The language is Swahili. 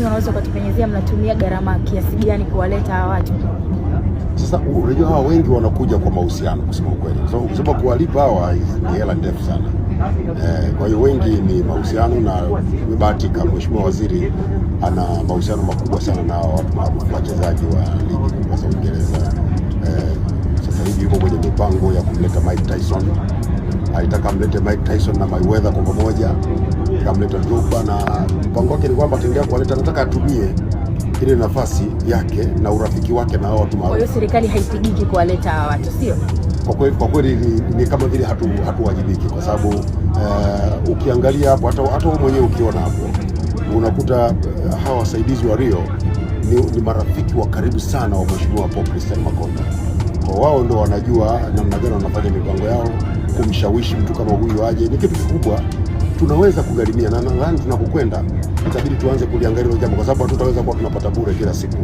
Lakini unaweza ukatupenyezea mnatumia gharama kiasi gani kuwaleta hawa watu? Sasa unajua hawa wengi wanakuja kwa mahusiano, kusema ukweli. So kusema kuwalipa hawa ni hela ndefu sana. Kwa hiyo wengi ni mahusiano, na tumebahatika Mheshimiwa Waziri ana mahusiano makubwa sana na hawa watu maarufu, wachezaji wa ligi kubwa za Uingereza. Sasa hivi yuko kwenye mipango ya kumleta Mike Tyson. Alitaka amlete Mike Tyson na Mayweather kwa pamoja, akamleta Drogba, na mpango wake ni kwamba ataendelea kuwaleta. Nataka atumie ile nafasi yake na urafiki wake na hao watu Kwa hiyo maarufu. Serikali haipigiki kuwaleta hawa watu, sio? Kwa kweli ni kama vile hatuwajibiki kwa sababu ukiangalia hapo hata wewe mwenyewe ukiona hapo unakuta hawa wasaidizi wa Rio ni marafiki wa karibu sana wa Mheshimiwa Paul Christian Makonda. Kwa wao ndo wanajua namna gani wanafanya mipango yao, kumshawishi mtu kama huyu aje ni kitu kikubwa. Tunaweza kugharimia na nadhani tunapokwenda itabidi tuanze kuliangalia hilo jambo, kwa sababu hatutaweza kuwa tunapata bure kila siku.